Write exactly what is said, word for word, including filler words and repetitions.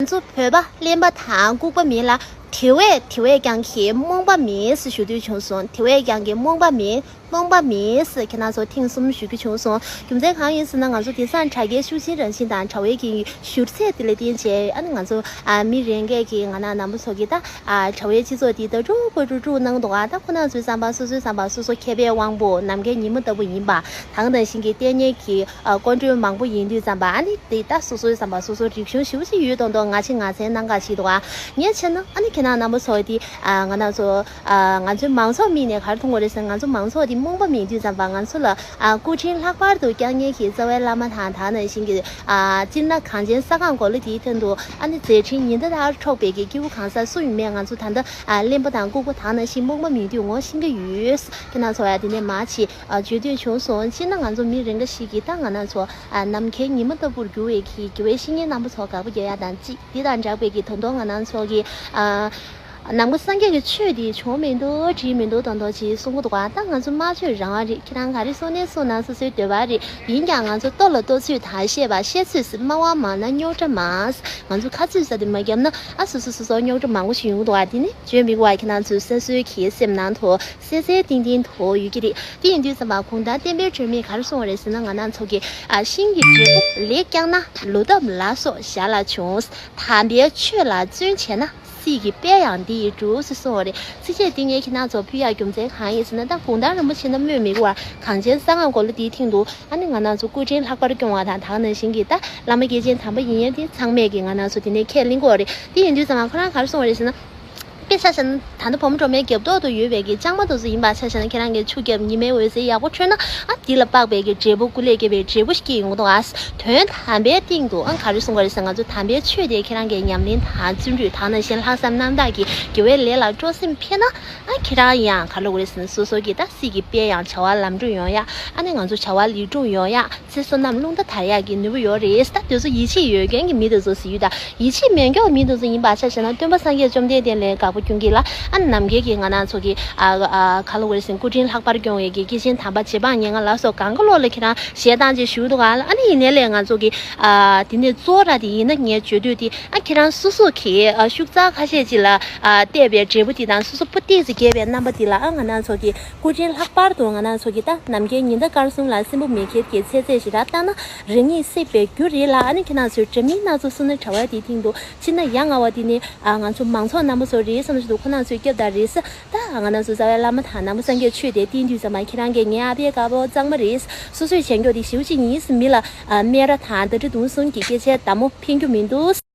ཚོ་བོད་པ་གླེན་པ་དང་ལྐུགས་པ་མིན་ལ། དེ་བས་དེ་བས་ཀྱང་གི་རྨོངས་པ་མིན་ཞུ་འདོད་བྱུང་སོང་། དེ་བས་ཀྱང་གི་རྨོངས་པ་མིན། རྨོངས་པ་མིན་ཟེར་ཁྱེད་རང་ཚོ་ཐེངས་གསུམ་ཞུ་རྒྱུ་བྱུང་སོང་། རྒྱུ་མཚན་གང་ཡིན་ཟེར་ན། ང་ཚོ་དེང་སང་དྲ་རྒྱའི་ཤུགས་རྐྱེན་རང་བཞིན་དང་དྲ་བའི་གི་བཞུར་ཚད་དེ་ལ་བརྟེན་བྱས། ཨ་ནི་ང་ཚོ་ཨ་མི་རེ་འགས་ཀྱིས་ང་ནང་རྣམ་པ་ཚོ་གི་ད་ཨ་དྲ་བའི་སྤྱི་ཚོགས་འདི་ད་དཀྲུག་པོ་དཀྲུག་དཀྲུག་གནང་འདུག་ཨ་ད་ཁོ་ན་ཚོའི་བསམ་པ་སོ་སོའི་བསམ་པ་སོ་སོ་མཁས་པའི་དབང་པོ་ནམ་མཁའི་ཉི་མ་ལྟ་བུ་ཡིན་པ། ད་ག་ནང་བཞིན་གྱི་ལྟས་ངན་གྱི་ཨ་སྐོར་འགྲོས་མང་པོ་ཡིན་དུས་ཙམ་པ། ཨ་ནི་དེ་ད་སོ་སོའི་བསམ་པ་སོ་སོ་རིག་གཞུང་ཞེ་པོ་ཅིག་ཡོད་མདོག་མདོག་ང་ཆེ་ང་མཚན་གནང་ག་ཞིག་འདུག་ཨ་ངས་བྱས་ན་ཨ་ནི་ཁྱེད་རང་རྣམ་པ་ཚོ་དེ་ཨ་ང་རང་ཚོ། ང་ཚོའི་མང་ཚོགས་མིག་ནས་ག་རེ་མཐོང་གི་རེད་ཟེར་ན། ང་ཚོ་མང་ཚོགས་དེ་རྨོངས་པ་མེད་དུས་ཙམ་པ། ང་ཚོ་ལ་ཨ་སྐུ་དྲིན་ལྷག་པར་དུ་བསྐྱངས་མཁན་གྱི་རྩ་བའི་བླ་མ་དང་། ད་ག་ནང་བཞིན་གྱི་ཨ་སྤྱིར་ན་གངས་ཅན་ས་སྒང་གོ་ལ་འདིའི་སྟེང་དུ་ཨ་ནི་མཛད་འཕྲིན་ཉི་ཟླ་ལྟར་འཕྲོག་པའི་གི་སྐྱེས་བུ་གང་ཟག་སུ་ཡིན་མེད། ང་ཚོ་ད་ལྟ་ཨ་གླེན་པ་དང་ལྐུགས་པ་དང་ནང་བཞིན་རྨོངས་པ་མེད་དུས་ངོ་ཤེས་ཀྱི་ཡོད། ཁྱེད་རང་ཚོ་ཡ་དེ་ནས་མ་ཕྱི་ཨ་བརྗོད་འདོད་བྱུང་སོང་། སྤྱིར་ན་ང་ཚོ་མི་རེ་འགའ་ཞིག་གིས་ད་ང་རང་ཚོ་ཨ་ནམ་མཁའི་ཉི་མ་ལྟ་བུར་གྱུར་བའི་གི་དགེ་བའི་བཤེས་གཉེན་རྣམ་པ་ཚོ་དགའ་པོ་རྒྱག་ཡ་དང་གཅིག་དེ་དང་སྦྲགས་པའི་གི་ད་དུང་ང་རང་ཚོ་གི་ཨ། ནམ་མཁའ་སངས་རྒྱས་ཀྱི་ཆོས་འདི་བྱུང་མི་འདུག་བྲིས་མི་འདུག་དོན་དག་ཅིག་གསུང་གི་འདུག་ག་ད་ང་ཚོ་སྨྲ་བརྗོད་རང་དབང་རེད། ཁྱེད་རང་ག་རེ་གསུང་ནས་གསུང་ན་སོ་སོའི་འདོད་པ་རེད། ཡིན་ཀྱང་ང་ཚོ་ལྟོ་ལ་ལྟོ་ཚོད་དང་བཤད་པ་བཤད་ཚོད་ཟེར། སྨྲ་བ་མང་ན་རྙོག་དྲ་མང་། ང་ཚོ་ཁ་ཚོད་ཟ་དེ་མ་བརྒྱབ་ན་ཨ་སོ་སོ་སོ་སོ་རྙོག་དྲ་མང་པོ་ཞིག་ཡོང་གི་འདུག་ག་དེ་ནི་བརྗོད་མི་དགོས་པ། ཁྱེད་རང་ཚོའི་སོ་སོའི་གི་སེམས་ནང་དུ་གསལ་གསལ་ཏིང་ཏིང་དུ་ཡོད་ཀྱི་རེད། དེ་ཡིན་དུས་ཙམ་པ་གུང་ཐང་བསྟན་པའི་སྒྲོན་མེས་ག་རེ་གསུངས་པ་རེད་ཟེར་ན། ང་རང་ཚོ་གི་ཨ་ཤིང་གི་འབྲས་བུ་ལེགས་བསྐྱངས་ན། ལོ་འདབ་ལ་སོགས་ཞར་ལ་འབྱུང་། དམ་པའི་ཆོས་ལ་བརྩོན་བྱས་ན། སྲིད་ཀྱི་དཔལ་ཡང་འདི་ཡིས་འགྲུབ་ཟེར་གསུངས་པ་རེད། ཚིགས་བཅད་འདི་ངས་ཁྱེད་རང་ཚོ་ཕུལ་ཡག་རྒྱུ་མཚན་གང་ཡིན་ཟེར་ན། ད་གུང་ཐང་རིན་པོ་ཆེ་རྣམས་སྨོས་མི་དགོས་པར་གངས་ཅན་ས་སྒང་གོ་ལ་འདིའི་སྟེང་དུ་ཨ་ནི་ང་རང་ཚོ་སྐུ་དྲིན་ལྷག་པར་སྐྱོང་བ་དང་། ད་ག་ནང་བཞིན་གྱི་ད་བླ་མ་སྐྱེས་ཆེན་དམ་པ་ཡིན་ཡང་དེ་ཚང་མས་ཀྱི་ང་རང་ཚོ་དེ་ནས་ཁས་ལེན་གྱི་ཡོད་རེད། དེ་ཡིན་དུས་ཙམ་པ་ཁོ་རང་ག་རེ་གསུངས་པ་རེད་ཟེར་ན། དཔེ་ཆ་བཞག་ན་ད་ལྟ་བུ་མོ་སྒྲོལ་མའི་རྒྱབ་ཐོག་ཏུ་ཡོད་པའི་གི་ལྕང་མ་དེ་ཚོ་ཡིན་པ་ཆ་བཞག་ན། ཁྱེད་རང་གིས་ཆུ་བརྒྱབ་ཉི་མའི་འོད་ཟེར་ཡག་པོ་འཕྲོས་ན། ཨ་འདི་ལ་དཔག་པའི་གི་འབྲས་བུ་སྐུ་ལས་སྐྱེས་པའི་འབྲས་བུ་ཞིག་སྐྱེ་ཡོང་གི་འདུག་ཨ། དོན་དམ་པའི་སྟེང་དུ་ཨ་ག་རེ་གསུང་གི་རེད་ཟེར་ན། ང་ཚོ་དམ་པའི་ཆོས་དེ་ཁྱེད་རང་གིས་ཉམས་ལེན་དང་བརྩོན་འགྲུས་དང་ནང་བཞིན་ལྷག་བསམ་རྣམ་དག་གིས་དགེ་བའི་ལས་ལ་སྤྲོ་སེམས་འཕེལ་ན། ཨ་ཁྱེད་རང་ཡང་ག་རེ་ལབ་དགོས་རེད་ཟེར་ན། སོ་སོ་གི་ད་སྲིད་ཀྱི་དཔལ་ཡང་བྱ་བ་ལམ་འགྲོ་ཡོང་ཡ། ཨ་ནི་ང་ཚོ་བྱ་བ་ལེགས་འགྲུབ་ཡོང་ཡ། ཚེ་བསོད་ནམས་རླུང་རྟ་དར་ཡག་གི་ནུས་པ་ཡོད་རེད། ད་དེ་ཚོ་ཡིད་ཆེས་ཡོད་མཁན་གྱི་མི་དེ་ཚོ་ཟེར་ཡོད། ད་ཡིད་ཆེས་མེད་མཁན་མི་དེ་ཚོ་ཡིན་པ་ཆ་བཞག་ན། སྟོན་པ་སངས་རྒྱས་བཅོམ་ལྡན་འདས་ལ་དགའ་པོ་སྐྱོང་གི་ལ། ཨ་ནམ་མཁའི་གི་ང་རང་ཚོ་གི་ཨ་ཨ་ག་ལབ་དགོས་རེད་ཟེར་ན། སྐུ་དྲིན་ལྷག་པར་སྐྱོང་བའི་གི་སྐྱེས་ཆེན་དམ་པ་རྗེ་འབངས་ཉེར་ལྔ་ལ་སོགས་གང་ག་ལོག་ལ་ཁྱེད་རང་ཞལ་ཏང་ཅིག་ཞུ་འདུག་ག་ལ། ཨ་ནི་ཡིན་ནའི་ལས་ང་ཚོ་གི་ཨ་དེ་ནས་གཙོ་བོ་ར་དེ་ཡིན་ན། ངས་བརྗོད་འདོད་དེ་ཨ་ཁྱེད་རང་སོ་སོ་གི་ཨ་ཤུགས་ཚ་ཁ་ཤས་ཅིག་ལ་ཨ་བལྟས་པའི་འབྲས་བུ་དེ་དང་། སོ་སོ་པུ་ཏིག་ཙམ་རྒྱས་པའི་རྣམ་པ་དེ་ལ་ཨ་ང་རང་ཚོ་གི་སྐུ་དྲིན་ལྷག་པར་དུ་ང་རང་ཚོ་གི་ད་ནམ་མཁའི་ཉི་ཟླ་སྐར་གསུམ་ལ་སྲིན་པོ་མེ་ཁྱེར་གྱི་ཚེ་ཚད་ཞེ་དྲག་བཏང་ན་རང་ཉིད་སྲིད་པའི་རྒྱུ་རེད་ལ། ཨ་ནི་ཁྱེད་རང་ཚོས་འདྲ་མིན་སྣ་ཚོགས་གསུངས་ན། དྲ་བ་དེའི་སྟེང་དུ་ཕྱིན་ན་ཡ་ང་བ་དེ་ནི་ཨ་ང་ཚོ་མང་ཚོགས་རྣམ་པ་ཚོ་རེད་བསམ་བཞིན་དུ་ཁོ་རང་ཚོས་སྐྱབས་དང་རེས་ད་ང་རང་ཚོ་རྩ་བའི་བླ་མ་དང་ནང་པ་སངས་རྒྱས་ཆོས་དེ་བསྟེན་དུས་ཙམ་པ་ཁྱེད་རང་གིས་ངའི་ཨ་ཕའི་དཀར་པོ་གཙང་མ་རེད། སོ་སོས་བྱེད་མགྱོགས་དེ་ཞེ་པོ་ཅིག་ཡིན་ཟེར། མི་ལ་ཨ་སྨད་ར་དང་ཟླ་སྒྲིལ་རྡུང་གསུམ་གྱི་སྐད་ཆའི་མདའ་མོ་འཕེན་རྒྱུ་མི་འདུག